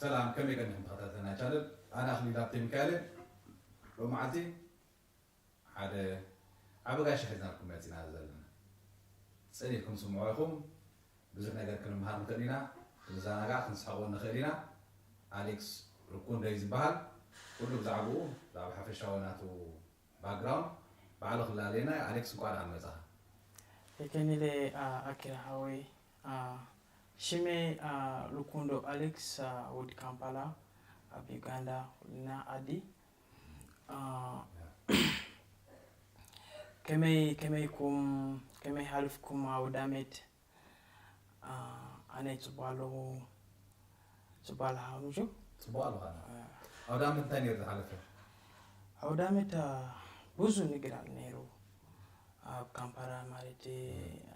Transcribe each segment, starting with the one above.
ሰላም፣ ከመይ ቀኒኹም ተኸታተልና ቻነል? ኣነ ኣኽሊል ሃብተ ሚካኤል እየ። ሎማዓንቲ ሓደ ዓቢ ጋሻ ሒዝናልኩም መጺና ዘለና። ጽን ኢልኩም ስምዑ ኢኹም። ብዙሕ ነገር ክንምሃር ንኽእል ኢና። ክንዘናጋዕ፣ ክንስሕቕ እውን ንኽእል ኢና። ኣሌክስ ርኩንዶ እዩ ዝበሃል። ኩሉ ብዛዕባኡ፣ ብዛዕባ ሓፈሻዊ ናቱ ባክግራውንድ ባዕሉ ክላለየና እዩ። ኣሌክስ፣ እንኳዕ ደሓን መጻኻ። የቀኒለ፣ አ፣ ኣኪራ ሓወይ፣ አ፣ ሽመይ፣ አ፣ ሉኩንዶ ኣሌክስ፣ አ፣ ወዲ ካምፓላ፣ ኣብ ዩጋንዳ፣ ኩልና ዓዲ። አ፣ ከመይ፣ ከመይኩም፣ ከመይ ሓልፍኩም ኣውዳመት? አ፣ ኣነ ጽቡቕ ኣለኹ። ጽቡቕ ኣለኻ፣ ምቹ? ጽቡቕ ኣለኻ። አ። ኣውዳመት እንታይ ነይሩ ዝሓለፈ? ኣውዳመት፣ አ፣ ብዙ ነገር ኣሎ ነይሩ። ኣብ ካምፓላ ማለት፣ እ።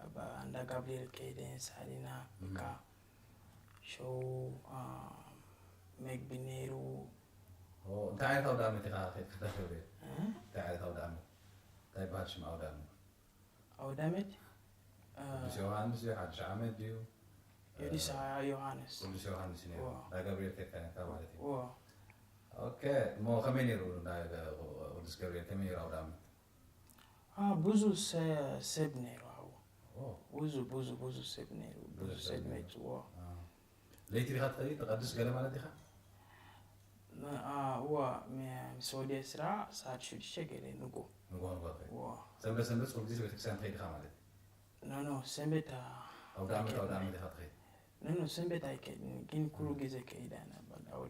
ኣብ እንዳ ጋብርኤል ከይደ፣ ሳሊና፣ እም። በቃ፣ ሾው፣ አ፣ መግቢ ነይሩ። ኦ፣ እንታይ ዓይነት ኣውዳመት ኢኻ ከይድካ ተኽብር? እ? እንታይ ዓይነት ኣውዳመት? እንታይ ይበሃል ሽም ኣውዳመት? ኣውዳመት፣ እ፣ ቅዱስ ዮሃንስ ድዩ? ሓድሽ ዓመት ድዩ? ቅዱስ እ፣ ዮሃንስ። ቅዱስ ዮሃንስ እዩ ነይሩ። ዎ። እንዳ ገብርኤል ከይድካ ነርካ ማለት እዩ። ዎ። ኦኬ፣ እሞ ከመይ ነይሩ እንዳ ቅዱስ ገብርኤል? ከመይ ነይሩ ኣውዳመት? አ፣ ብዙ ሰ-፣ ሰብ ነይሩ ኣብኡ። ኦ። ብዙ፣ ብዙ፣ ብዙ ሰብ ነይሩ። ብዙ ብዙ ሰብ ሰብ ነይሩ። መይጽዎ። አ። ለይቲ ዲኻ ትኸይድ፣ ትቐድስ ገለ ማለት ዲኻ? ን-፣ አ፣ እዋ፣ ሚ-፣ ምስ ወድየ ስራ ሰዓት ሽዱሽተ ገለ ንጎ። ንጎ፣ ንጎ ትኸይድ። እዋ። ሰንበት፣ ሰንበት ኩሉ ግዜ ቤተክርስትያን ትኸይድ ኢኻ ማለት እዩ? ኖ፣ ኖ፣ ሰንበት፣ አ፣ ኣውደ ዓመት፣ ኣይከድን። ኣውደ ዓመት ኢኻ ትኸይድ? ኖ፣ ኖ፣ ሰንበት ኣይከድን። ግን ኩሉ እም። ግዜ ከይድ ኣነ ኣብ፣ ኣብ፣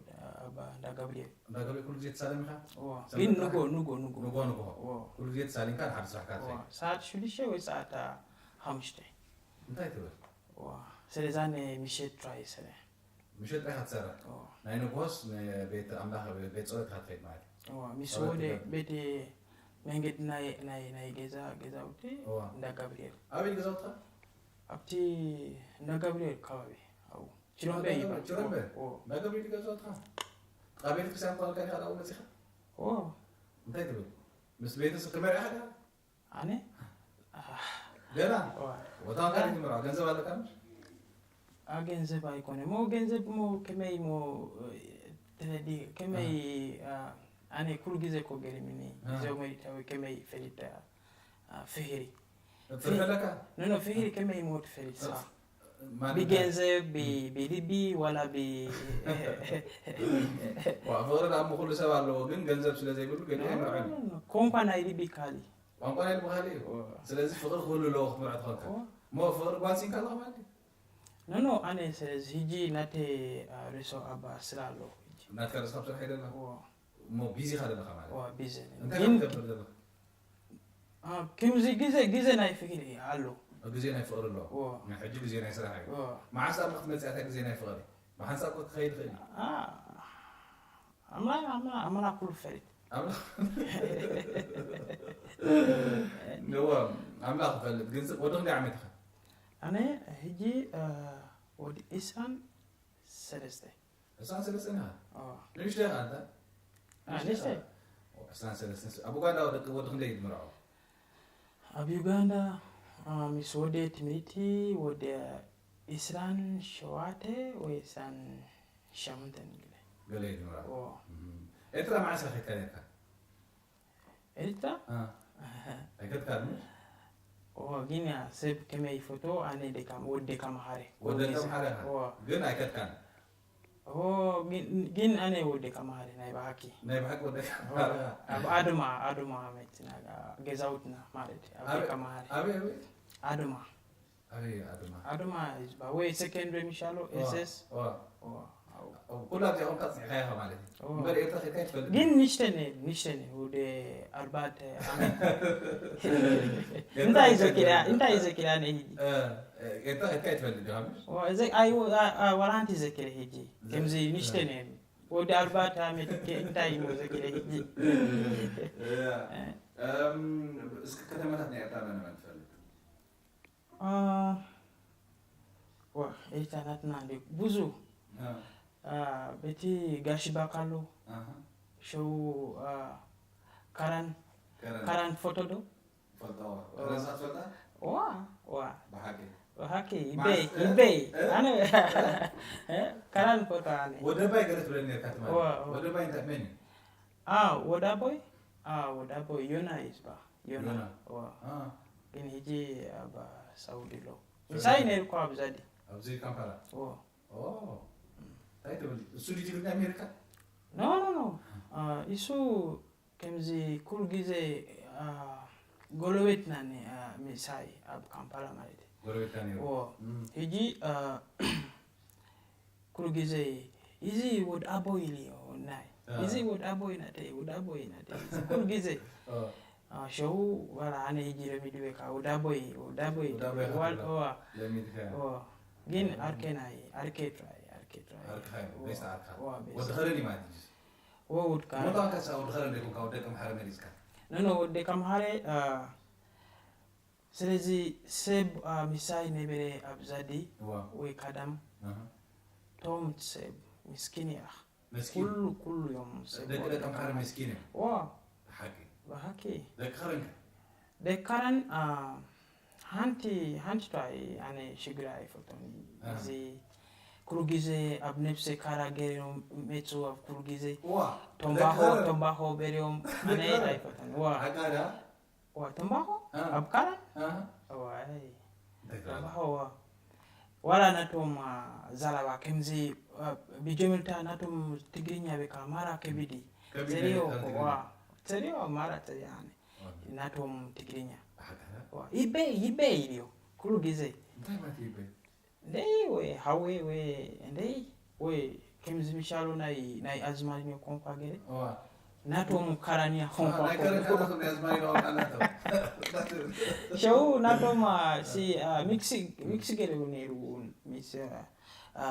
ኣብ እንዳ ገብርኤል። እንዳ ገብርኤል ኩሉ ግዜ ትሳለም ኢኻ? እዋ። ሰንበት ግን ጥራሕ? ንጎ፣ ንጎ፣ ንጎ። ንጎ፣ ንጎ። እዋ። ኩሉ ግዜ ትሳሊምካ ንሓደ ስራሕካ እዋ። ትኸይድ? ሰዓት ሽዱሽተ ወይ ሰዓት፣ አ፣ ሓሙሽተ። እንታይ ትብል? እዋ። ስለዛ ን-፣ ምሸት ጥራይ ይሰርሕ። ምሸት ጥራይ ኢኻ ትሰርሕ? እዋ። ናይ ንግሆስ ንቤት ኣምላኽ፣ ቤት ጸሎት ኢኻ ትኸይድ ማለት እዩ? እዋ። ምስ ጸሎት ወደ ትገብር? ቤት መንገዲ ናይ፣ ናይ፣ ናይ ገዛ፣ ገዛውቲ እዋ። እንዳ ጋብርኤል። ኣበይ ገዛውትኻ? ኣብቲ እንዳ ጋብርኤል ከባቢ፣ ኣብኡ። ችሮምበ እንዳ ይባሃል። ችሮምበ? እዋ። እንዳ ጋብርኤል ገዛውትኻ? ጥቓ ቤተክርስትያን እኳ ኣልካ ዲኻ ናብኡ መጺኻ? እዋ። እንታይ ትብል? ምስ ቤተሰብ ተመርዕኻ ዲኻ? ኣነ? ኣህ። ገና? ዋ። ቦታ እንታይ ትምርዖ? ገንዘብ ኣለካ ምሽ? ኣ፣ ገንዘብ ኣይኮነ። ሞ ገንዘብ ሞ ከመይ ሞ፣ ተረዲ፣ ከመይ፣ ኣህ። ኣ፣ ኣነ ኩሉ ግዜ እኮ ገሪምኒ። ኣህ። ግዜው መሪታዊ ከመይ ፈሊጠ፣ ኣ፣ ፍህሪ። ፍርሒ ኣለካ? ኖ፣ ኖ፣ ፍህሪ ከመይ ሞ ትፈሊጥ ሰ-፣ ማለት ብገንዘብ፣ ብ-፣ እም። ብልቢ፣ ዋላ ብ-፣ ዋ፣ ፍቕሪ ደኣ እሞ ኩሉ ሰብ ኣለዎ፣ ግን ገንዘብ ስለ ዘይብሉ ገሊኡ ኣይምርዖን እዩ። ኖ፣ ኖ፣ ቋንቋ ናይ ልቢ ካሊ። ቋንቋ ናይ ልቢ ካሊ እዩ። ኦ። ስለዚ ፍቕሪ ክህሉ ኣለዎ ክትምርዖ ተኾንካ። ኦ። እሞ ፍቕሪ ጓል ሲንካ ኣለኻ ማለት እዩ? ኖ፣ ኖ፣ ኣነ ስለዚ ሕጂ ናተይ፣ አ፣ ርእሶ ኣብ ስራ ኣለኹ ሕጂ። ናትካ ርእስኻ ኣብ ስራሕ ኣይደለኻ? ኦ። እሞ ቢዚ ኢኻ ዘለኻ ማለት እዩ? ኦ፣ ቢዚ ነኝ። እንታይ ግን ኢኻ ትገብር ዘለኻ? አ፣ ከምዚ ግዜ፣ ግዜ ናይ ፍቅሪ ኣሎ። ግዜ ናይ ፍቅሪ ኣሎ። ዎ። ናይ ሕጂ ግዜ ናይ ስራሕ እዩ። ዎ። መዓስ ኣምላኽ ትመጽእ እታ ግዜ ናይ ፍቅሪ? ብሓንሳብ እኮ ክኸይድ ይኽእል እዩ። አ፣ ኣምላኽ፣ ኣምላኽ፣ ኣምላኽ ኩሉ ይፈልጥ። ኣምላኽ፣ እዎ፣ ኣምላኽ ይፈልጥ። ግን ወዲ ክንደይ ዓመት ኢኻ? ኣነ ሕጂ፣ አ፣ ወዲ ዕስራን ሰለስተ። ዕስራን ሰለስተን ኢኻ? ኣዎ። ንእሽቶ ኢኻ ኣንታ? አ፣ ንእሽቶ ንእሽቶ። ኢኻ? ኦ፣ ዕስራን ሰለስተን። ኣብ ኡጋንዳ ደቂ ወዲ ክንደይ እዩ ዝምርዖ? ኣብ ዩጋንዳ፣ አ፣ ምስ ወደ ትምህርቲ ወደ ዕስራን ሸውዓተ ወይ ዕስራን ሸሞንተን ገለ። ገለ እዩ ዝምርዖ። ኦ። እም። ኤርትራ መዓስ ኢኻ ከይድካ ነርካ? ኤርትራ? አ። ኣይከድካን? ኦ፣ ግን ያ ሰብ ከመይ ይፈትዎ፣ ኣነ ደካ-፣ ወዲ ደካ መሓረ። ወዲ ደካ መሓረ ኢኻ? ኦ። ግን ኣይከድካን? ኦ፣ ግን፣ ግን ኣነ ወዲ ደካ መሓረ ናይ ብሓቂ። ናይ ብሓቂ ወዲ ደካ ኦ፣ መሓረ ኢኻ? ኣብ ኣድማ፣ ኣድማ መትና፣ ገዛውትና ማለት፣ ኣብ ኣበይ፣ ደካ መሓረ። ኣበይ፣ ኣበይ? ኣድማ። ኣበይ ኣድማ? ኣድማ እዩ ዝበሃል። ወይ ሰከንድ ሚሻሎ፣ ዋ፣ ኤስ ኤስ። ዋ። ዋ፣ ኣው። ኩላ እዚኣ ቋንቋ ጽኒዕካያ ኢኻ ማለት እዩ። ዋ። እምበር ኤርትራ ከድካ ኣይትፈልጥን። ግን ንእሽተን እየ፣ ንእሽተን እየ። ወደ ኣርባዕተ ዓመት። ኤርትራ እንታይ ከድካ ዘኪራ፣ ኣይትፈልጥን። እንታይ ዘኪራ ነይ? እ፣ እ፣ ኤርትራ ከድካ ኣይትፈልጥን ዲኻ ምሽ? ዋ፣ እዚ ኣይ፣ ዋ፣ ኣ፣ ኣ፣ ዋላ ሓንቲ ዘኪረ ሕጂ። ዘ-፣ ከምዚ ንእሽተን እ። እየ። ወደ ኣርባዕተ ዓመት ከ-፣ እንታይ እሞ ዘኪረ ሕጂ? ያ። እ። እም፣ እስኪ ከተማታት ናይ ኤርትራ መን መን ትፈልጥ? አ፣ ዋ፣ ኤርትራ ናትና እንዲ ብዙ። አ። አ፣ በቲ ጋሽ ባካሎ፣ ኣሃ። ሸው፣ አ፣ ካራን፣ ካራን። ካራን ትፈልጦ ዶ? ፈልጦ፣ ዋ። ካራን ትፈልጣ? ዋ፣ ዋ። ብሓቂ? ሃኪ ይበይ ይበይ ኣነ ከራን ፎቶ ኣነ ወደባይ ገለ ትብለኒ ነርካ ትማሊ። ዋ፣ ዋ። ወደባይ እንታይ መን እዩ? አ ወዳቦይ አ ወዳቦይ ዮና ይዝባ ዮና ዮና። ዋ አ፣ ግን ሕጂ ኣብ ሳውዲ ኣሎ ምሳይ ነርኩ ኣብዛ ድዩ ኣብዚ ካምፓላ። ዋ ኦ፣ እንታይ ትብል? እሱ ድዩ ትግርኛ ኣሜሪካ? ኖ ኖ ኖ አ፣ እሱ ከምዚ ኩሉ ግዜ አ፣ ጎረቤትና ኒ- አ፣ ምሳይ ኣብ ካምፓላ ማለት እዩ ጎረቤትካ ነይሩ። ዎ እም፣ ሕጂ አ፣ ኩሉ ግዜ እዚ ወድ ኣቦይ ኢልዮ ናይ አ። እዚ ወድ ኣቦይ ናተይ ወድ ኣቦይ ናተይ ኩሉ ግዜ ኦ፣ አ፣ ሸው ዋላ ኣነ ሕጂ ለሚድቤካ ወድ ኣቦይ ወድ ኣቦይ ወድ ኣቦይ ዋል ክትብሎ። ዋ ለሚድካ። ዋ ግን ኣርከናይ ኣርከ ጥራይ ኣርከ ጥራይ ኣርካ እዩ፣ ዋ፣ ቤስት ኣርካ። ዋ፣ ቤስት። ወዲ ኸረን እዩ ማለት እዩ። ወውድ ካረ ሞታ ከሳ ወዲ ኸረን ደይኮንካ ወዲ ደቂ ኣምሓረ መሪጽካ። ነኖ ወዲ ከምሃረ አ፣ ስለዚ ሰብ አ፣ ምሳይ ነብረ ኣብዛ ድዩ ዋ፣ ወይ ካዳም ኣሃ። ቶም ሰብ ምስኪን እያ መስኪን። ኩሉ ኩሉ እዮም ሰብ ደቂ ደቂ ኣምሓረ መስኪን እዮም። ዋ ሓቂ። ብሃኪ ደቂ ኸረንካ። ደካረን አ፣ ሓንቲ ሓንቲ ታይ ኣነ ሽግር ኣይፈልጦን ኣሃ። እዚ ኩሉ ግዜ ኣብ ነብሰ ካራ ገይሮም መፁ ኣብ ኩሉ ግዜ ዋ፣ ቶምባኾ ደቂ ኸረን። ቶምባኾ በሪዮም ኣነ ደካረን። ኣይፈልጦን ዋ ሓቃዳ። ዋ ቶምባኾ አ። ኣብ ካራ አ፣ ዋይ እንታይ ትብላ? ቶምባኾ ዋ ዋላ ናቶም አ፣ ዘረባ ከምዚ አ፣ ብጀመርታ ናቶም ትግርኛ በቃ ማራ ከቢድ እዩ ከቢድ ዘሪዮ ነገር ትግርኛ። ዋ ዘሪዮ ማራ ተሪያኒ ዋ። ናቶም ትግርኛ ሓቃዳ። ዋ ይበይ ይበይ ኢልዮ ኩሉ ግዜ እንታይ ማለት እዩ ይበይ? እንደይ ወይ ሓወይ ወይ እንደይ ወይ ከምዚ ምሻሉ ናይ ናይ ኣዝማሪኖ ኮንኳ ገለ ዋ። ናቶም ካራንያ አ፣ ኮንኳ ናይ ከረን ከረን ናይ ኣዝማሪኖ ኣላቶ። ሸው ናቶም አ፣ ሲ አ፣ ሚክሲ ሚክሲ ገለ እውን ነይሩ እውን ሚስ አ፣ አ፣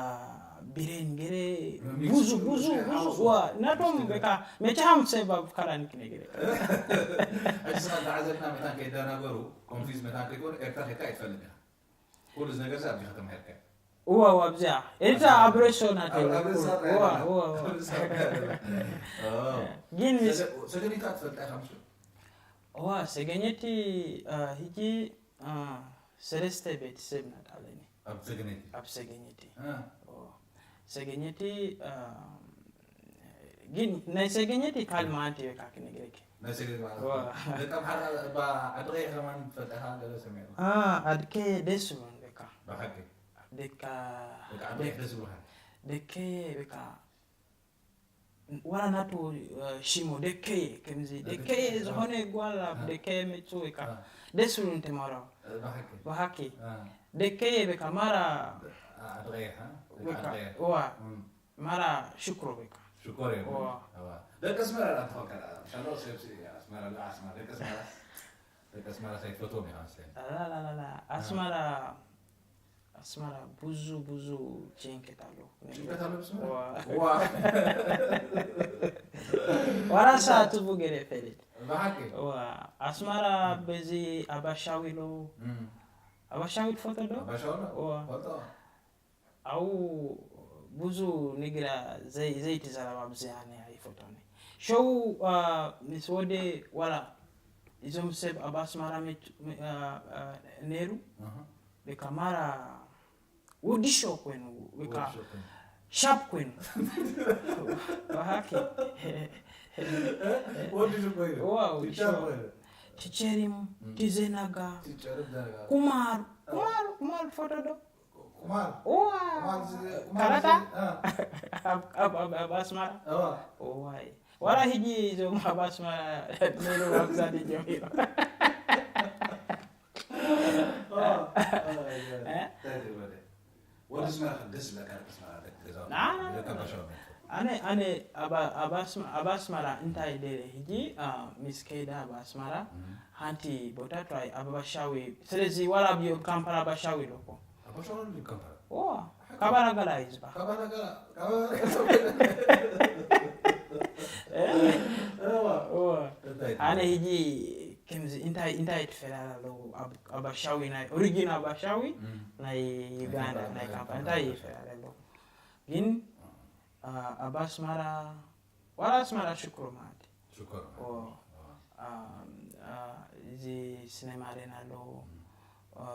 ቢሬን ገለ ሚክሲ ብዙ ገለ ብዙ ገለ ብዙ ሓውሱ። ዋ ናቶም ሚክሲ ገለ። በቃ መቻም ሰብ ኣብ ካራንክ ነገር ሕጂ ስኻ እንዳዓዘርና መታን ከይደናገሩ ኮንፊዝ መታን ከይኮኑ ኤርትራ ከይድካ ኣይትፈልጥ ኢኻ። ኩሉ እዚ ነገር ኣብዚ ከተማሂርካ። እዋ እዋ ኣብዚኣ ኤርትራ ኣብ ሬሶ ናተይ ኣብ- ኣብ ሬሶ ናተይ እዋ ኣለና። እዋ እዋ ኣብ ሬሶ ናተይ ኣለና። ኦ። ግን ምስ ሰገ- ሰገኒታ ትፈልጣ ኢኻ ምስሉ? እዋ ሰገኘቲ አ፣ ሕጂ አ፣ ሰለስተ ቤተሰብ ናት ኣለኒ ኣብ ሰገነይቲ። ኣብ ሰገኘቲ አ። ኦ፣ ሰገኘቲ አ፣ ግን ናይ ሰገኘቲ ካልእ መዓልቲ እየ ከዓ ክነግረኪ ናይ ሰገነይቲ ማለት ዋ። ደቂ ኣምሓራ እባ ዓዲ ቀይሕ ከማን ትፈልጣ ኢኻ ገለ ሰሚዐ። አ፣ ኣድከ ደስ ይብሉን በቃ ብሓቂ ደካ ደቂ ዓዲ ቀይሕ ደስ ይብሉኻ። ደከ በቃ ዋላ ናቱ አ፣ ሽሙ ደከየ ከምዚ ደከየ ዝኾነ ጓል ኣብ ደከየ መፁ ወይ ከዓ አ። ደስ ይብሉን ተማራው ብሓቂ ብሓቂ አ። ደከየ በቃ ማራ ዓዲ ቀይሕ አ? ደቂ በቃ ዓዲ ቀይሕ። ዋ እም። ማራ ሽክሮ በቃ ሽኮር እዮም። ዋ። ኣዋ። ደቂ ኣስመራ ዳ እንተኾንካ ዳ፣ ሻሎ ሴፕሲ ኣስመራ ላ ኣስመራ ደቂ ኣስመራ ደቂ ኣስመራ ከይትፈትዎም ኢኻ መስለኒ። ላላላላ ኣስመራ ኣስመራ ብዙ ብዙ ጭንቀት ኣሎ ጭንቀት ኣሎ ኣስመራ? ዋ። ዋ። ዋራሳ ትቡ ገለ ፈሊጥ ብሓቂ። ዋ ኣስመራ በዚ ኣባሻዊ ሎ እም። ኣባሻዊ ትፈቶ ዶ ኣባሻውላ? ዋ ፈልጦ። ኣው ብዙ ንግራ ዘይ ዘይትዘረባ ብዝያነ ኣይፈቶኒ ሸው አ፣ ምስ ወደ ዋላ እዞም ሰብ ኣብ ኣስማራ መች- አ፣ አ፣ ነይሩ ኣሃ። በቃ ማራ ወዲ ሾ ኮይኑ በቃ ወዲ ሾ ኮይኑ። ሻፕ ኮይኑ ብሃኪ ወዲ ሾ ኮይኑ። ዋው፣ ቲቸር ሾ። ኮይኑ። ቲቸሪም ቲዘናጋ ቲቸር ዘረጋ። ኩማር ኩማር ኩማር ፈቶ ዶ ቁማር። ዋ ቁማር ዝ- ቁማር ካራታ ዝ- አ፣ ኣብ- ኣብ ኣብ- ኣብ ኣስመራ እዋ። ዋይ ዋላ ሕጂ እዞም ኣብ ኣስመራ ነይሩ ኣብዛ ጀሚሩ አ፣ አ፣ እንታይ ትብል ወደ? ወዲ ኣስመራ ደስ ዝብለካ ደቂ ኣስመራ ደቂ ገዛውቲ። ና፣ ና፣ ና። ደቂ ኣባሻውላ። ኣነ ኣነ ኣብ ኣብ ኣስመ- ኣብ ኣስመራ እንታይ ደለ ሕጂ አ፣ ምስ ከይዳ ኣብ ኣስመራ እም። ሓንቲ ቦታ ጥራይ ኣብ ኣባሻዊ ስለዚ ዋላ ኣብ ካምፓላ ኣባሻዊ ኣለኮ ኣባሻውላ ድዩ ካምፓላ? ዋ ካባላ ገላ እዩ ዝበሃል ካባላ ገላ፣ ካባላ ገላ። እዋ። እዋ። እንታይ ኣነ ትብል? ሕጂ ከምዚ እንታይ እንታይ ትፈላለ ኣለዉ ኣብ ኣባሻዊ ናይ ኦሪጂን ኣባሻዊ እም። ናይ ዩጋንዳ ናይ ናይ ካምፓላ ካምፓላ እንታይ ኣባሻዊ። ይፈላለ ኣለዉ ግን አ፣ ኣብ ኣስመራ ዋላ ኣስመራ ሽክሩ ማለት እዩ ሽኮር። ኦ፣ አ፣ አ፣ እዚ ስነ ማሬን ኣለዉ አ፣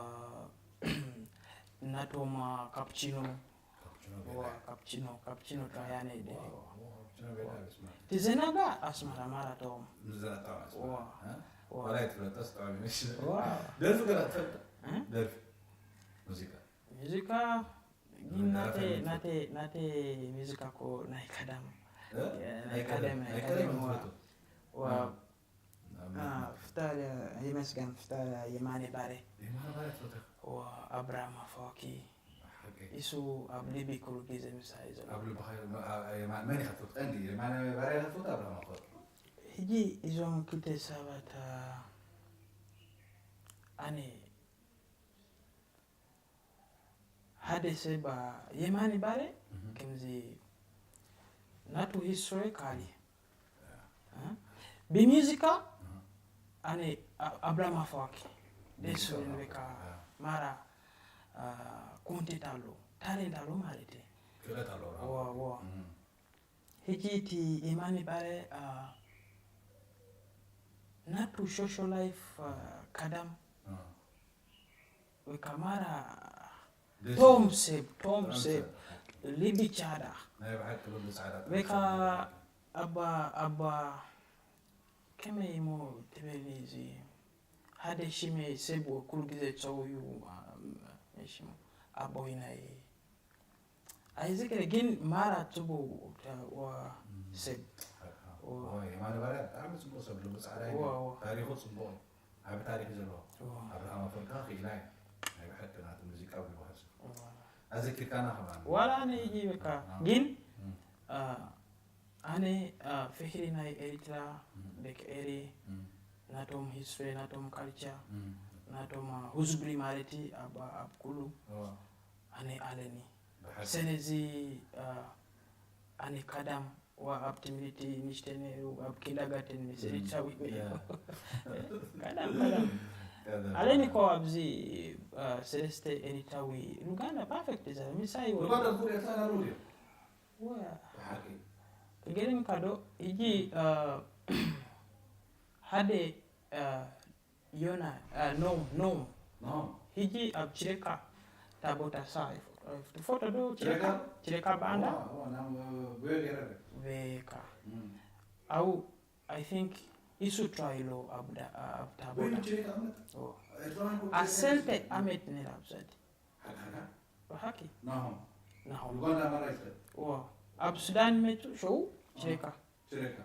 ናቶም ካፕቺኖ። ካፕቺኖ ዋ ቤላ ካፕቺኖ ካፕቺኖ ጥራያነ ደ ካፕቺኖ ቤላ ስማ ትዘናጋ ኣስመራ ማራቶም። ንዘናጣ ዋ ዋ ዋላ ይትፈለጠስ ጣዕሚ ይመስል ዋ ደርፊ ገና ትፈልጥ እ? ደርፊ ሙዚቃ ሙዚቃ ግን ናተ ናተ ናተ ሙዚቃ ኮ ናይ ቀዳም እ? ናይ ቀደም ናይ ቀደም ዋ ትፈቱ ዋ ፍታል ይመስገን ፍታል የማነ ባሬ የማነ ባሬ ትፈቱ ዋ ኣብርሃም ኣፈወርቂ ሓቂ ኢሱ ኣብ ልቢ ኩሉ ግዜ ምሳይ ዘሎ ኣብ ልብኻ የማ- የማን መን ኢኻ ትፈቱ ቀንዲ የማነ ባሬ ኢኻ ትፈቱ ኣብርሃም ኣፈወርቂ ሕጂ እዞም ክልተ ሰባት ኣነ ሓደ ሰብ የማኒ ባሬ ከምዚ ናቱ ሂስትሪ ካሊ ብሚዚካ ኣነ ኣብራም ኣፈዋኪ ደስ ንበካ ማራ ኮንቴንት ኣሎ ታሌንት ኣሎ ማለት እዩ ክእለት ኣለዎ ዋ ዋ ሕጂ እቲ የማኒ ባሬ ናቱ ሶሻል ላይፍ ካዳም ወይ ከዓ ማራ ቶም ሰብ ቶም ሰብ ልቢ ቻዳ ናይ ብሓቂ ልቢ ፃዕዳ ወይ ከዓ ኣባ ኣባ ከመይ እሞ ትበሊ እዚ ሓደ ሽመ ሰብ ኩሉ ግዜ ፀውዩ ሽሙ ኣቦይ ናይ ኣይዝክረ ግን ማራ ፅቡቅ ሰብ የማነ ባርያ ብጣዕሚ ፅቡቅ ሰብ ልቢ ፃዕዳ እዩ ዋ፣ ዋ። ታሪኩ ፅቡቅ እዩ ዓቢ ታሪክ እዩ ዘለዎ ኣብርሃም ኣፈወርቂ ክኢላ እዩ ናይ ብሓቂ ናቱ ሙዚቃ ይበሃል ኣዘኪርካና ከማን ዋላ ኣነ ይበካ ግን አ፣ ኣነ አ፣ ፍሕሪ ናይ ኤሪትራ ደቂ ኤሪ ናቶም ሂስትሪ ናቶም ካልቸር ናቶም አ፣ ህዝቢ ማለት እዩ ኣብ ኣብ ኩሉ ኣነ ኣለኒ ስለዚ አ፣ ኣነ ካዳም ዋ ኣብ ትምህርቲ ንሽተ ነይሩ ኣብ ኪንዳጋርተን ምስ ኤሪትራዊ ነይሩ ካዳም ካዳም ኣለኒ ኮ ኣብዚ አ፣ ሰለስተ ኤሪትራዊ ሉጋንዳ ፐርፌክት ዘ ምሳይ ወ ሩባንዳ ኩሉ ኤርትራ ናሩ ድዩ ወ ብሓቂ ክገርምካ ዶ ሕጂ አ፣ ሓደ አ፣ ዮና ኖም ኖም ኖም ሕጂ ኣብ ችሬካ እታ ቦታ ሳ ትፎቶ ዶ ችሬካ ችሬካ ባንዳ ጉዮ ገይረ ቤካ ኣው ኣይ ቲንክ ኢሱ ትራይሎ ኣብ ዳ- ኣብታ ወይ ቦታ ችሬካ ኣመት ኣሰልተ ኣመት ነራ ኣብሰልቲ ብሓቂ ናሆም ናሆም ኡጋንዳ ማራ ይትኸል ዋ ኣብ ሱዳን መጡ ሸው ችሬካ ችሬካ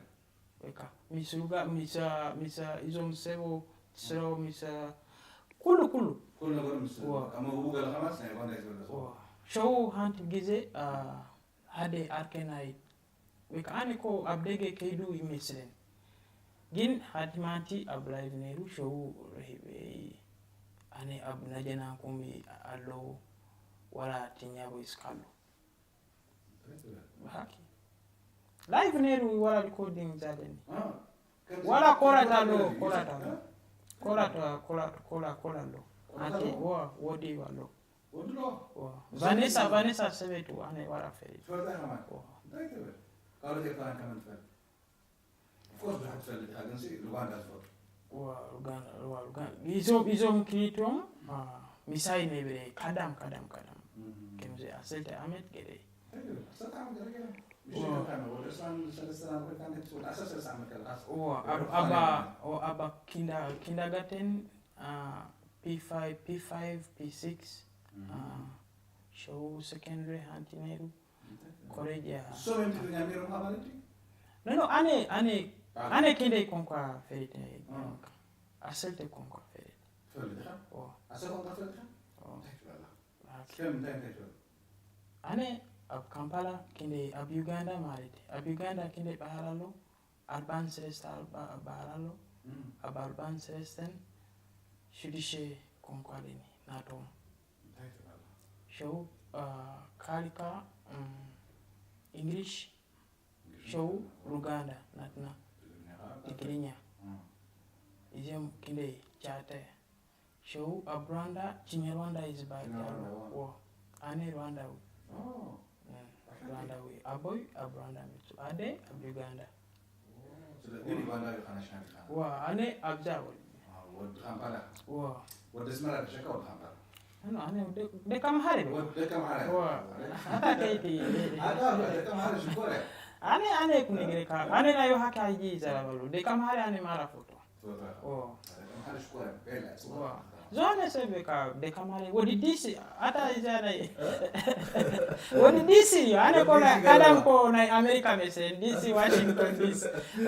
ወይካ ሚስ ሩጋ ሚስ ሚስ እዞም ሰቦ ስሮ ሚስ ኩሉ ኩሉ ኩሉ ነገር ምስ ዋ። ከመኡ ገለ ከማስ ናይ ኡጋንዳ ይዝበለ ዋ። ሸው ሓንቲ ግዜ አ፣ ሓደ ኣርከናይ ወይ ከዓ ኣነ እኮ ኣብ ደገ ከይዱ ይመስለኒ ግን ሓንቲ ማንቲ ኣብ ላይቭ ነይሩ ሸው ረሂበ ኣነ ኣብ ናጀናኩም ኣለዉ ዋላ ትኛ ወይስ ካሉ ብሓቂ ላይቭ ነይሩ ዋላ ሪኮርዲንግ ዛለኒ ዋላ ኮላት ኣሎ ኮላት ኣሎ ኮላት ኮላት ኮላ ኮላ ኣሎ ኣንቲ ዋ ወዲ ኣሎ ወድሎ ዋ ቫኔሳ ቫኔሳ ሰበይቱ ኣነ ዋላ ፈሪድ ትፈልጣ ከማን እንታይ ትብል ካልኦት ኤርትራን ከመን ትፈልጥ ኦፍኮርስ ብዙሓት ትፈልጥ ኢኻ ግን ሲ ሩዋንዳ ዝፈልጡ ዋ ሩጋን ዋ ሩጋን እዞም እዞም ክልቲኦም አ፣ ሚሳይ ነብረ ካዳም ካዳም ካዳም ከምዚ ኣሰልተ ዓመት ገለ እንታይ ትብል ኣሰርተ ዓመት ገለ ገለ ወደ ዕስራን ሰለስተን ዓመት ኮይንካ እንታይ ትፈልጥ ኣስራ ሰለስተ ዓመት ከለኻስ ዋ ኣብ- ኣባ ኦ፣ ኣባ ኪንዳ ኪንዳጋርተን ፒ ፋይቭ ፒ ፋይቭ ፒ ሲክስ ሸው ሰከንድሪ ሓንቲ ነይሩ ኮሌጅ እያ እሶም እዮም ትግርኛ ነይሮም ማለት እዩ ኖ ኖ ኣነ ኣነ ኣነ ክንደይ ኮንኳ ፈሊጥ ኣሰልተ ኮንኳ ፈሊጥ ትፈልጥ ኢኻ ኦ ኣሰር ቋንቋ ትፈልጥ ኢኻ ኦ እንታይ ትብለላ ብሓቂ ከም እንታይ እንታይ ትብል ኣነ ኣብ ካምፓላ ክንደይ ኣብ ዩጋንዳ ማለት እዩ ኣብ ዩጋንዳ ክንደይ በሃል ኣሎ ኣርባን ሰለስተ ኣርባ- በሃል ኣሎ ኣብ ኣርባን ሰለስተን ሽዱሽተ ኮንኳ ኣለኒ ናቶም እንታይ ትብለላ ሸው አ፣ ካልካ እም፣ እንግሊሽ ሸው ሩጋንዳ ናትና ትግርኛ እዚኦም ክንደይ ቻተ ሸው ኣብ ሩዋንዳ ኪንያ ሩዋንዳ እዩ ዝበሃል ኣሎ ዎ ኣነ ሩዋንዳዊ እም፣ ሩዋንዳዊ ኣቦይ ኣብ ሩዋንዳ መጡ ኣደ ኣብ ዩጋንዳ ስለዚህ ዩጋንዳ ኢኻ ናሽናል ኢኻ ዋ ኣነ ኣብዛ ወል ወዲ ካምፓላ ዋ ወዲ ኣስመራ ደሸካ ወዲ ካምፓላ ኣነ ኣነ ደቀ መሓሪ ወደ ደቀ መሓሪ ኣታ ከይቲ ኣታ ደቀ መሓሪ ሽኮር ኣነ ኣነ ኩ ነግረካ ኣነ ናይ ውሃካ ሕጂ ይዘረበሉ ደቀ መሓሪ ኣነ ማራ ፎቶ ደቀ መሓሪ ሽኮር ቤላ ጽዋ ዝኾነ ሰብ ካ ደቀ መሓሪ ወዲ ዲሲ ኣታ እዛ ናይ ወዲ ዲሲ እዩ ኣነ ኮላ ካዳም ኮ ናይ ኣሜሪካ መሰል ዲሲ ዋሽንግተን ዲሲ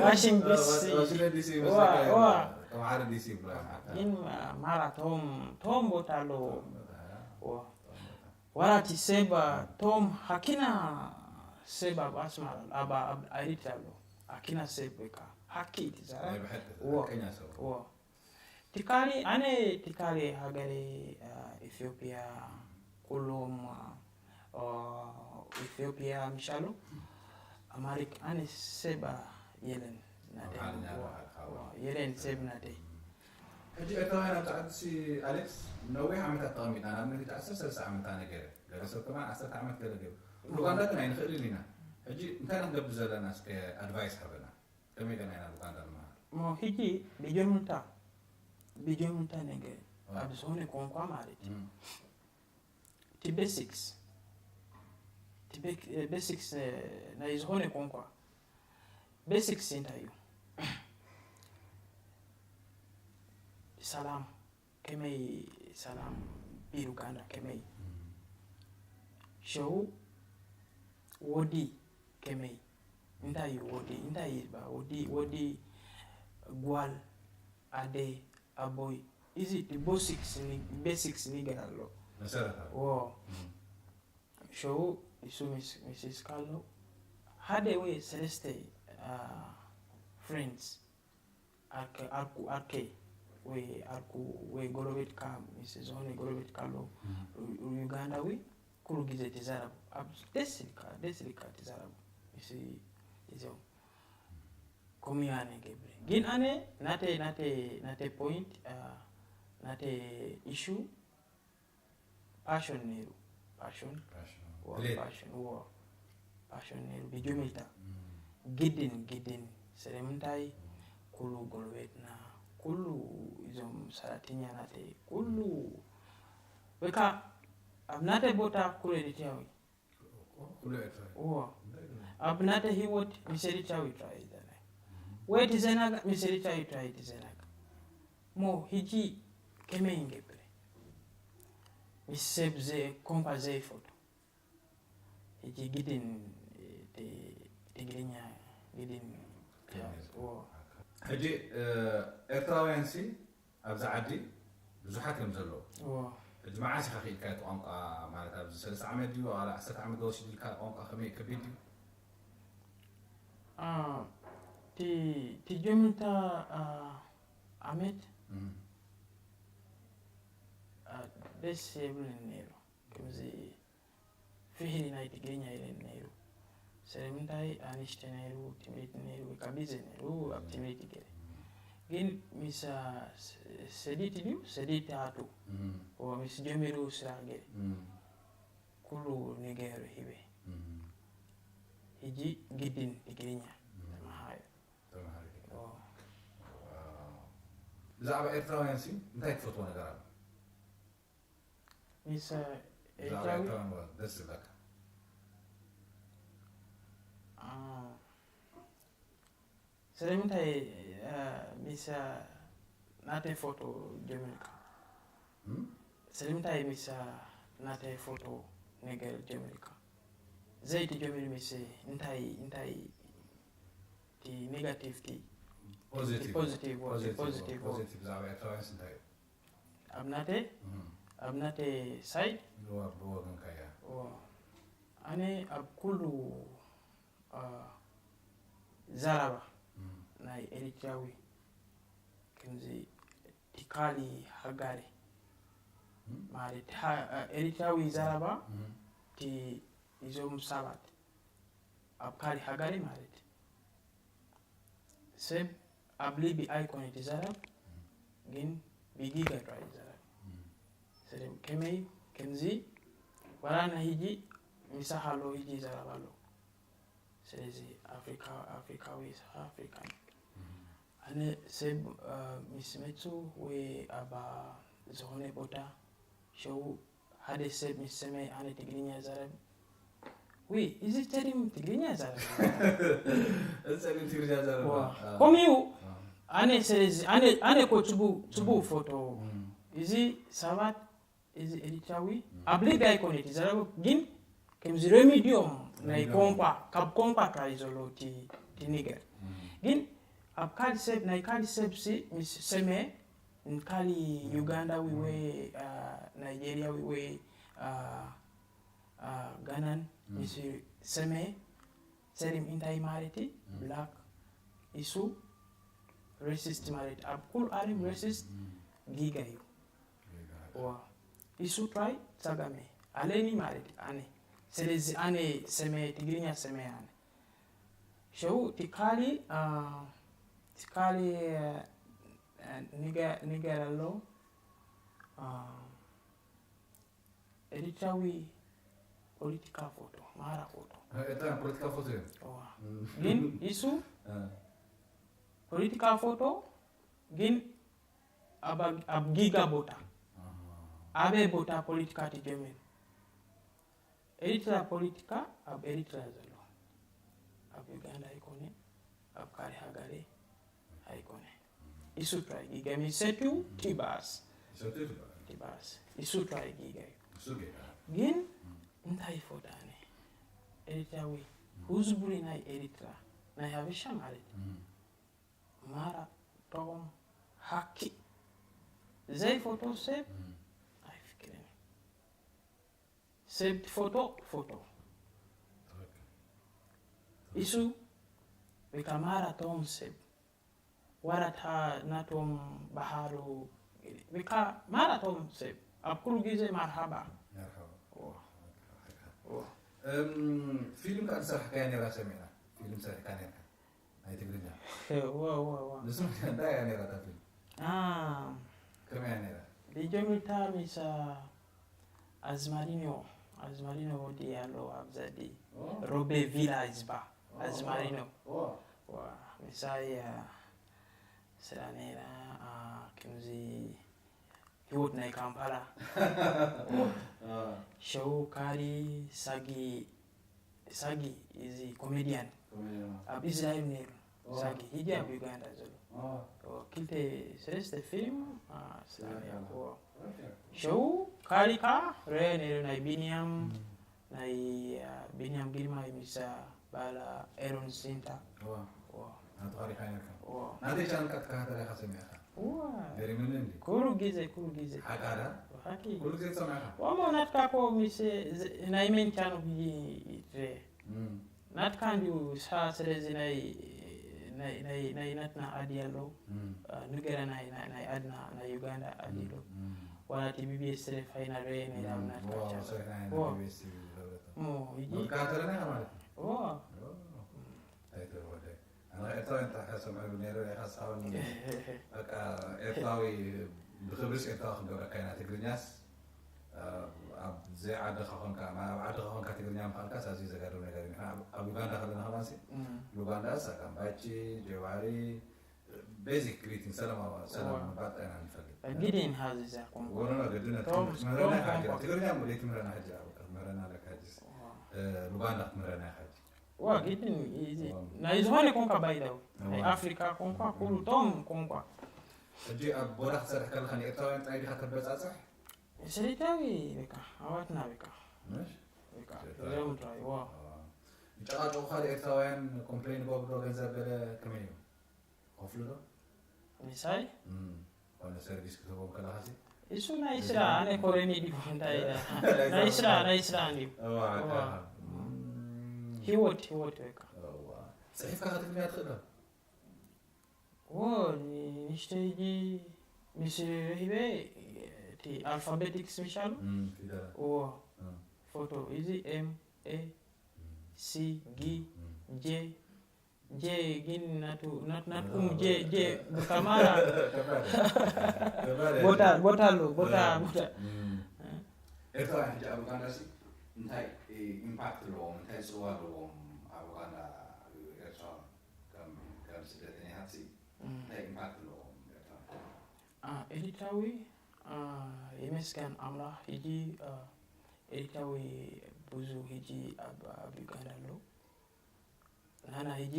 ዋሽንግተን ዲሲ ዋሽንግተን ዲሲ ዋ ዋ ተማሓሪ ዲሲ ይብላ ግን ማራ ቶም ቶም ቦታ ኣሎ ዋ ዋራቲ ሰብ ቶም ሃኪና ሰብ ኣብ ኣስማራ ኣብ ኣብ ኣይሪት ኣሎ ሃኪና ሰብ ወይ ከዓ ሃኪ ትዛራ ናይ ብሕት ዋ ቀኛ ሰብ ዋ ትካሊ ኣነ ትካሊ ሃገሬ ኢትዮጵያ ኩሎም ኢትዮጵያ ምሻሉ ኣማሪክ ኣነ ሰብ የለን ናተይ ኣምሓርኛ ዋ- ተባሃልካ፣ ዋ። ዋ- የለን ሰብ ናተይ ሕጂ ኤርትራውያን ኣብ ጻዕዲ ኣሌክስ ነዊሕ ዓመታት ተቐሚጥና ንኣብነት ሕጂ ዓሰርተ ሰለስተ ዓመት ኣነ ገይረ ገለ ሰብ ከማን ዓሰርተ ዓመት ገለ ገይሩ ኡጋንዳ ግን ኣይንኽእልን ኢና ሕጂ እንታይ ኢና ክንገብር ዘለና እስከ ኣድቫይስ ሃበና ከመይ ገና ኢና ኡጋንዳ ንመሃር እሞ ሕጂ ብጀምርታ ብጀምርታ ነገር ኣብ ዝኾነ ቋንቋ ማለት እዩ እም፣ እቲ ቤሲክስ እቲ ቤሲክስ ናይ ዝኾነ ቋንቋ ቤሲክስ እንታይ እዩ ሰላም ከመይ ሰላም ቢል ኡጋንዳ ከመይ እም፣ ሸው ወዲ ከመይ እንታይ እዩ ወዲ እንታይ እዩ ዝበሃል ወዲ ወዲ ጓል ኣደ ኣቦይ እዚ ቤሲክስ ነገር ኣሎ መሰረታዊ ዎ እም፣ ሸው እሱ ሚስስ ካሎ ሓደ ወይ ሰለስተ ፍሬንድስ ኣርኩ ኣርኩ ወይ ኣርኩ ወይ ጎረቤትካ ምስ ዝኾነ ጎረቤትካ ኣሎ ዩጋንዳዊ ኩሉ ግዜ ትዛረቡ ኣብ ደስ ኢልካ ደስ ኢልካ ትዛረቡ ምስ እዚኦም ከምኡ ኢና ንገብር ግን ኣነ ናተይ ናተይ ናተይ ፖይንት ናተይ ኢሹ ፓሽን ነይሩ ፓሽን ራሽናል ዎ ድሌት ፓሽን ዎ ፓሽን ነይሩ ብጅምልታ እም፣ ግድን ግድን ስለምንታይ ኩሉ ጎረቤትና ኩሉ እዞም ሰራሕተኛ ናተይ ኩሉ በቃ ኣብ ናተይ ቦታ ኩሉ ኤሪትራዊ ኩሉ ኤርትራዊ ዎ ኣብ ናተይ ህይወት ምስ ኤሪትራዊ ጥራይ ይዘናግ ወይ ትዘናጋዕ ምስ ኤሪትራዊ ጥራይ ትዘናጋዕ እሞ ሕጂ ከመይ ንገብር ምስ ሰብ ዘ- ቋንቋ ዘይፈልጡ ሕጂ ግድን እ፣ ት- ትግርኛ ግድን ከመይ ዎ ሕጂ እ፣ ኤርትራውያን ሲ ኣብዚ ዓዲ ብዙሓት እዮም ዘለዉ ዎ ሕጂ መዓስ ኢኻ ክኢልካ እቲ ቋንቋ ማለት ኣብዚ ሰለስተ ዓመት ድዩ ዋላ ዓሰርተ ዓመት ዝወስድ ኢልካ ቋንቋ ከመይ ከቢድ ድዩ አ፣ ቲ- ትጀምርታ አ፣ ዓመት እም፣ አ፣ ደስ የብልን ነይሩ ከምዚ ፍህሪ ናይ ትግርኛ ኢለን ነይሩ ስለምንታይ ኣንሽተ ነይሩ ትምህርቲ ነይሩ ወይ ከዓ ቢዘ ነይሩ ኣብ ትምህርቲ ገለ ግን ምስ አ፣ ስ- ሰዲት ድዩ ሰዲት ኣቱ እም፣ ዎ ምስ ጀሚሩ ስራሕ ገለ እም፣ ኩሉ ነገር ሂበ እም፣ ሕጂ ግድን ትግርኛ ተመሃዩ ተምሃሪ ዎ ዋው። ብዛዕባ ኤርትራውያን ሲ እንታይ ትፈትዎ ነገር ኣሎ ምስ ብዛዕባ ኤርትራዊ ኤርትራውያን ወ- ደስ ዝብለካ አ፣ ስለምንታይ አ፣ ምስ አ፣ ናተይ ፎቶ ጀሚርካ እም? ስለምንታይ ምስ አ፣ ናተይ ፎቶ ነገር ጀሚርካ ዘይትጀምር ምስ እንታይ እንታይ እቲ ኔጋቲቭ እቲ ፖዚቲቭ ፖዚቲቭ ወ- ፖዚቲቭ ፖዚቲቭ ወ- ፖዚቲቭ ብዛዕባ ኤርትራውያን እንታይ እዩ ኣብ ናተይ እም። ኣብ ናተይ ሳይድ ብወ- ብወገንካ እያ ዎ። ኣነ ኣብ ኩሉ አ፣ ዘረባ እም። ናይ ኤሪትራዊ ከምዚ ትካሊ ሃጋሪ እም። ማለት ሀ- ኤሪትራዊ ዘረባ እም። እቲ እዞም ሰባት ኣብ ካሊ ሃጋሪ ማለት ሰብ ኣብ ሊቢ ኣይኮነ ትዘረብ ግን ብጊጋ ጥራይ ይዘረብ እም። ስለ ከመይ ከምዚ ዋላ ናይ ሕጂ ምሳኻ ኣሎ ሕጂ ይዘረብ ኣሎ ስለዚ ኣፍሪካ ኣፍሪካዊ ስኻ ኣፍሪካ እዩ ኣነ ሰብ ምስ መፁ ወይ ኣብ ዝኾነ ቦታ ሸው ሓደ ሰብ ምስ ሰመ ኣነ ትግርኛ ይዛረብ። ዊ እዚ ጸሊም ትግርኛ ይዛረብ። እዚ ጸሊም ትግርኛ ይዛረብ። ከምኡ ኣነ ስለዚ ኣነ ኣነ ኮ ጽቡ ጽቡ ፎቶ እዚ ሰባት እዚ ኤሪትራዊ ኣብ ሊብያ ኣይኮነ ይዛረብ ግን ከምዚ ረሚድዮም ናይ ኮንኳ ካብ ኮንኳ ጥራይ ዘሎ እቲ ነገር ግን ኣብ ካል ሰብ ናይ ካል ሰብ ሲ ምስ ሰመ ካሊ ዩጋንዳዊ ወይ ናይጄሪያዊ ወይ ጋናን ምስ ሰመ ሰሊም እንታይ ማለት black ኢሱ racist ማለት ኣብ ኩሉ ዓለም racist ጊጋ እዩ። ዋ ኢሱ ጥራይ ጸጋመ ኣለኒ ማለት ኣነ ስለዚ ኣነ ሰመ ትግርኛ ሰመ ኣነ ሸው ትካሊ ትካሊ ንገር ኣሎ ኤሪትራዊ ፖለቲካ ፎቶ ማራ ፎቶ ኤርትራውያን ፖለቲካ ፎቶ እዮም። እዋ ግን ኢሱ ፖለቲካ ፎቶ ግን ኣብ ኣብ ጊጋ ቦታ ኣበይ ቦታ ፖለቲካ ትጀምር? ኤሪትራ ፖለቲካ ኣብ ኤሪትራ ዘሎ ኣብ ዩጋንዳ ኣይኮነ ኣብ ካሊ ሃገሬ ኣይኮነ ኢሱ ጥራይ ጊጋ ሚሰትዩ ቲባስ ይሰትዩ ትባል። ቲባስ ኢሱ ጥራይ ጊጋ እዩ እሱ ጌታ ግን እንታይ ይፈዳኒ ኤሪትራዊ ህዝቡሪ ናይ ኤሪትራ ናይ ሃበሻ ማለት ማራ ቶም ሃኪ ዘይፈቶ ሰብ ኣይፍክርን ሰብ ትፈቶ ፎቶ ኢሱ ወይ ከዓ ማራ ቶም ሰብ ዋላ እታ ናቶም ባህሉ ወይ ከዓ ማራ ቶም ሰብ ኣብ ኩሉ ግዜ ማርሃባ መርሓባ ኦ፣ ሓቅኻ። ኦ። እም፣ ፊልም ከዓ ዝሰርሕካያ ነይራ ሰሚዕና ፊልም ሰሪሕካ ነርካ ናይ ትግርኛ ዋ ዋ ዋ ንሱ እንታይ እያ ነይራ እታ ፊልም አ፣ ከመይ እያ ነይራ ሊጀምርታ ሚስ ኣዝማሪኖ ኣዝማሪኖ ወዲ ኣሎ ኣብዛ ዲ ኦ፣ ሮቤ ቪላ ይዝባ ኣዝማሪኖ ኦ፣ ዋ ምሳይ ስራ ነይራ አ፣ ከምዚ ህይወት ናይ ካምፓላ ኦ፣ ሸው ካሪ ሳጊ ሳጊ እዚ ኮሜድያን ከመይ እያ? ኣብ እስራኤል ነይሩ ኦ፣ ሳጊ ሕጂ ኣብ ዩጋንዳ ዘሎ ኦ፣ ክልተ ሰለስተ ፊልም ስራ ነይሩ ኦኬ። ሸው ካሊካ ርአ ነይሩ ናይ ቢንያም ናይ ቢንያም ግርማይ ምስ ባላ ኤሮን ሲንታ ኦ፣ ናቱ ካሪካ ነርካ ዋ ናተይ ቻነል ካ ትከታተል ኢኻ ሰሚዕካ ዋ ገሪምኒ እንዲ ኩሉ ግዜ ኩሉ ግዜ ሓቃዳ ሓቂ ኩሉ ግዜ ትሰምዕካ ዋሞ ናትካ ኮ ምስ ናይ ሜን ቻነል ብይ እም፣ ናትካ እንዲዩ ሳ ስለዚ ናይ ናይ ናይ ናይ ናትና ዓዲ ኣሎ እም፣ ንገረ ናይ ናይ ናይ ዓድና ናይ ዩጋንዳ ዓዲ ኣሎ እም፣ ዋላ እቲ ቢቢኤስ ስለ ፋይና ርአ ናይ ናብ ናትካ ዋው፣ ቻነል ሰሪሕና ኢና ዋ ቢቢኤስ ቲ ቪ ዝለበጠ ሞ ይጂ መካተለና ኢኻ ማለት እዩ ዋ ኣይተወደ ኣነ ኤርትራዊ እንታይ ሓሰምዐሉ ነይረ ኢኻ ስሓበኒ በቃ ኤርትራዊ ብክብርስ ኤርትራዊ ክንገብረካ ኢና ትግርኛስ ኣብ ዘይዓድኻ ኮንካ ኣብ ዓድኻ ኮንካ ትግርኛ ምኽኣልካስ ኣዝዩ ዘገርም ነገር እዩ ንሕና ኣብ ዩጋንዳ ከለና ከማንሲ ዩጋንዳ ሳካምባቺ ጀዋሪ ቤዚክ ግሪቲንግ ሰላም ሰላም ምባል ጥራይ ኢና ንፈልጥ ግዲን ሃዚ ዘርኩም ወረና ግድነት ቶም- ክትምህረና ቶም- ኢኻ ሕጂ ቶም- ትግርኛ ሙሌት ትምህረና ሕጂ ክትምህረና ኣለካ ሕጂ ሉባንዳ ክትምህረና ኢኻ ሕጂ ዋ ግድን እዚ ናይ ዝኾነ ኮንካ ባይዳዊ ናይ ዋ። ኣፍሪካ ኮንኳ ኩሉ ቶም ኮንኳ ሕጂ ኣብ ቦታ ክትሰርሕ ከለካ ንኤርትራውያን ጥራይ ዲኻ ተበጻጽሕ ሰሊታዊ በቃ ኣዋትና በቃ ምሽ በቃ እዚኦም ጥራይ ዋ ይጨቃጨቁ ካልእ ኤርትራውያን ኮምፕሌን ይገብሩ ዶ ገንዘብ ገለ ከመይ እዩ ከፍሉ ዶ ምሳይ እም፣ ኮነ ሰርቪስ ክትህቦም ከለካ ሲ እሱ ናይ ስራ ኣነ ኮረኒ ዲሁ እንታይ ናይ ስራ ናይ ስራ እንዲሁ እዋ እዋ። እም፣ ህይወት ህይወት በቃ እዋ ጽሒፍካ ክትግምያ ትኽእል ዶ ዎ ንሽተ ሕጂ ምስ ረሂበ እቲ ኣልፋቤቲክስ ምሻሉ እም፣ ፊደላት ዎ እም፣ ፎቶ እዚ ኤም ኤ እም፣ ሲ ጊ እም። ጄ ጄ ግን ናቱ ናት ናትኩም ጄ ጄ ብካማራ ከባድ እዩ። ከባድ እዩ። ቦታ ቦታ ኣሎ ቦታ ቦታ እም። ኤርትራውያን ሕጂ ኣብ ኡጋንዳ ሲ እንታይ ኢምፓክት ኣለዎም እንታይ ፅዋ ኣለዎም ኣብ ኡጋንዳ ኤርትራውያን ከም ከም ስደተኛታት ሲ እንታይ ኢምፓክት ኣለዎም ኤርትራውያን አ፣ ኤሪትራዊ አ፣ የመስገን ኣምላኽ ሕጂ አ፣ ኤሪትራዊ ብዙ ሕጂ ኣብ ኣብ ዩጋንዳ ኣለዉ። ናና ሕጂ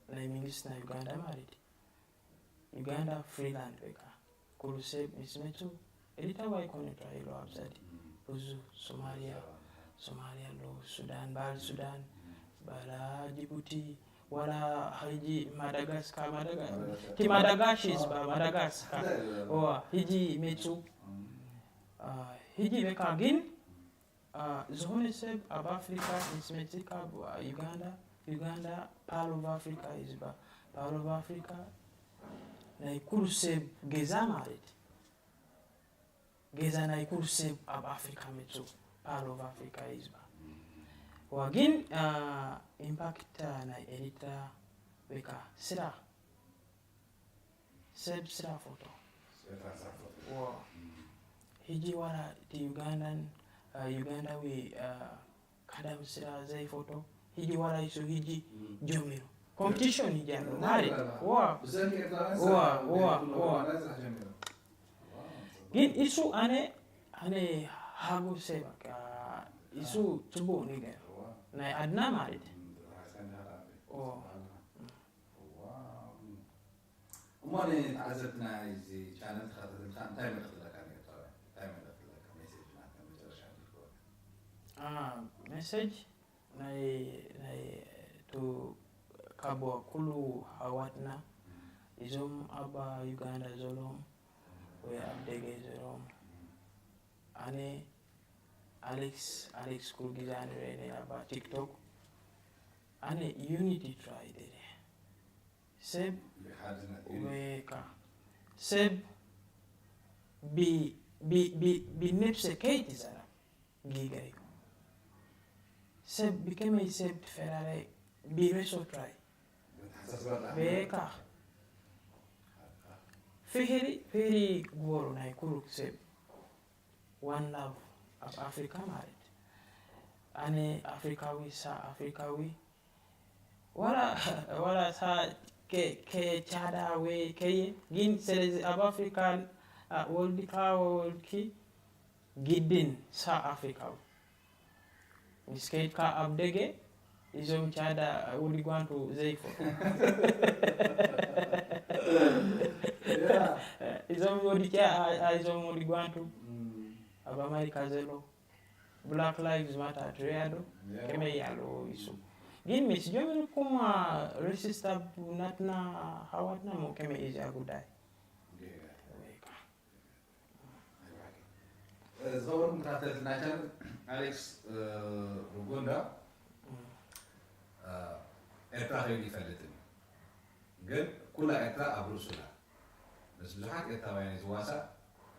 ናይ መንግስቲ ናይ ዩጋንዳ ማለት እዩ። ዩጋንዳ ፍሪላንድ በቃ ኩሉ ሰብ ምስ መጹ ኤሪትራዊ ኣይኮነ ጥራይ ኢሉ ኣብዛ ድዩ። ብዙ ሶማልያ፣ ሶማልያ ኣሎ፣ ሱዳን፣ በዓል ሱዳን፣ በዓል ጅቡቲ፣ ዋላ ሕጂ ማዳጋስካር፣ ማዳጋ-፣ እቲ ማዳጋሽ ህዝባ ማዳጋስካር፣ እዋ፣ ሕጂ መጹ። አ፣ ሕጂ በቃ ግን፣ አ፣ ዝኾነ ሰብ ኣብ ኣፍሪካ ምስ መጺ ካብ ዩጋንዳ፣ ዩጋንዳ ፓል ኦፍ ኣፍሪካ እዩ ዝበሃል። ፓል ኦፍ ኣፍሪካ ናይ ኩሉ ሰብ ገዛ ማለት እዩ። ገዛ ናይ ኩሉ ሰብ ኣብ ኣፍሪካ መጹ ፓል ኦፍ ኣፍሪካ እዩ ዝበሃል። ዋ ግን፣ አ፣ ኢምፓክት ናይ ኤሪትራ ወይ ከዓ ስራ ሰብ ስራ ፎቶ። ዋ። ሕጂ ዋላ እቲ ዩጋንዳን፣ አ፣ ዩጋንዳዊ፣ አ፣ ካዳም ስራ ዘይፎቶ። ሕጂ ዋላ ይሱ ሕጂ ጀሚሩ። ኮምፒቲሽን ሕጂ ኣሎ ማለት። ዋ። ብሰንኪ ኤርትራውያን ዋ፣ ስራሕ ዋ፣ ዘይብሉ ዋ። ዋላ ስራሕ ጀሚሩ። ግን እሱ ኣነ፣ ኣነ ሃጎሰ በቃ እሱ ጽቡቕ ነገር። ዋ። ናይ ዓድና ማለት እዩ። ም፣ ራስካ እንዳሃላ። ዋ። ዋው። እሞ ንተዓዘብቲ ናይዚ ቻነል ተኸታተልካ እንታይ መልእኽቲ ኣለካ ንኤርትራውያን? እንታይ መልእኽቲ ኣለካ? ሜሴጅ ናትካ መጨረሻ ንህልወካ። አ፣ ሜሴጅ ናይ፣ ናይ ቱ ካብ ኩሉ ኣሕዋትና እዞም ኣብ ዩጋንዳ ዘለዎም ወይ ኣብ ደገ ዘለዎም፣ ኣነ ኣሌክስ፣ ኣሌክስ ኩሉ ግዜ ኣነ ርኤ ነይ ኣብ ቲክቶክ፣ ኣነ ዩኒቲ ጥራይ ደልየ። ሰብ ብሓድነት እዩ። ወይ ከዓ ሰብ ብ-፣ ብ-፣ ብ-፣ ብነብሰ ከይትዛረብ ጌጋ እዩ። ሰብ ብከመይ ሰብ ትፈላለ ብሬሶ ጥራይ። መተሓሳስባ ጥራሕ። በቃ ፍሕሪ፣ ፍሕሪ ግበሩ ናይ ኩሉ ሰብ። ዋን ላቭ ኣብ ኣፍሪካ ማለት። ኣነ ኣፍሪካዊ፣ ሳ ኣፍሪካዊ፣ ዋላ፣ ዋላ ሳ ከ-፣ ከቻዳ ወይ ከየ፣ ግን ስለዚ ኣብ ኣፍሪካ፣ አ፣ ወልድካ ወልድኪ ግድን ሳ ኣፍሪካዊ። ምስ ከይድካ ኣብ ደገ፣ እዞም ቻዳ ወዲ ጓንቱ ዘይፈ-፣ ያ። እዞም ወዲ ቻ-፣ አ-፣ አ-፣ እዞም ወዲ ጓንቱ ም። ኣብ ኣሜሪካ ዘሎ ብላክ ላይቭስ ማተር ትሪያ ዶ? ያ። ከመይ ኣሎ ይሱ? ግን ምስ ጀመርኩም፣ አ፣ ሬሲስት ኣብ ናትና ኣሕዋትና እሞ ከመይ እዩ እዚኣ ጉዳይ? ጌጋ። ወይ ከዓ ዝኸበርኩም ተኸታተልቲ ናይ ቻነል፣ ኣሌክስ፣ እ፣ ሩጎንዳ፣ እ፣ ኤርትራ ከይዱ ይፈልጥን እዩ። ግን ኩላ ኤርትራ ኣብ ርእሱ ኣላ። ምስ ብዙሓት ኤርትራውያን እዩ ዝዋሳእ።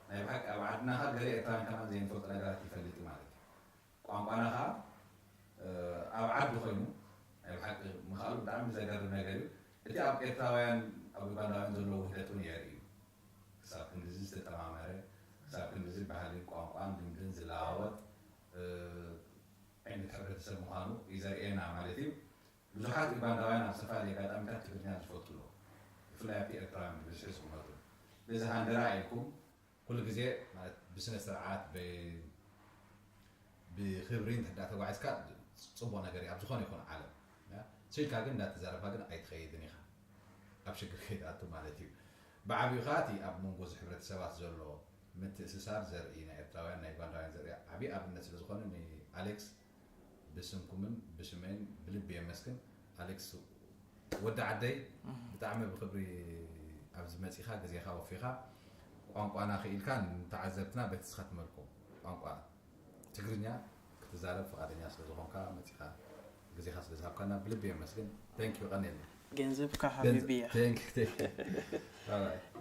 ናይ ብሓቂ ኣብ ዓድና ኸኣ ገለ ኤርትራውያን ከማን ዘይንፈልጦ ነገራት ይፈልጥ እዩ ማለት እዩ። ቋንቋና ኸኣ፣ እ፣ ኣብ ዓዲ ኮይኑ ናይ ብሓቂ ምኽኣሉ ብጣዕሚ ዘገርም ነገር እዩ። እቲ ኣብ ኤርትራውያን ኣብ ዩጋንዳውያን ዘሎ ውህደት እውን የርኢ እዩ። ክሳብ ክንድዚ ዝተጠማመረ፣ ክሳብ ክንድዚ ባህልን ቋንቋን ልምድን ዝለዋወጥ፣ እ፣ ዓይነት ሕብረተሰብ ምዃኑ እዩ ዘርእየና ማለት እዩ። ብዙሓት ዩጋንዳውያን ኣብ ዝተፈላለዩ ኣጋጣሚታት ትግርኛ ዝፈቱ ኣለዉ። ብፍላይ ኣብቲ ኤርትራውያን ብብዝሒ ዝቕመጡ። ነዚ ሃንደራ ኢልኩም ኩሉ ግዜ ማለት ብስነ ስርዓት፣ ብ-፣ ብኽብሪ እንድሕር ተጓዒዝካ ጽቡቕ ነገር እዩ ኣብ ዝኾነ ይኹን ዓለም። ያ? ስቕ ኢልካ ግን እንዳተዛረብካ ግን ኣይትኸይድን ኢኻ። ኣብ ሽግር ከይትኣቱ ማለት እዩ። ብዓቢኡ ኸኣ እቲ ኣብ መንጎ እዚ ሕብረተሰባት ዘሎ ምትእስሳር ዘርኢ፣ ናይ ኤርትራውያን ናይ ዩጋንዳውያን ዘርኢ ዓቢ ኣብነት ስለ ዝኾነ ንኣሌክስ ብስምኩምን ብስመይን ብልቢ የመስግን። ኣሌክስ ወዲ ዓደይ፣ እህ። ብጣዕሚ ብኽብሪ ኣብዚ መጺኻ ግዜኻ ወፊኻ ቋንቋና ክኢልካ ንተዓዘብትና በቲ ዝኸትመልኩም ቋንቋ ትግርኛ ክትዛረብ ፍቓደኛ ስለ ዝኾንካ መጺኻ ግዜኻ ስለ ዝሃብካና ብልቢ የመስግን። Thank you፣ ቀንየልና። ገንዘብካ ገንዘ-፣ ሓቢቢ እያ። Thank you፣ thank you። All right።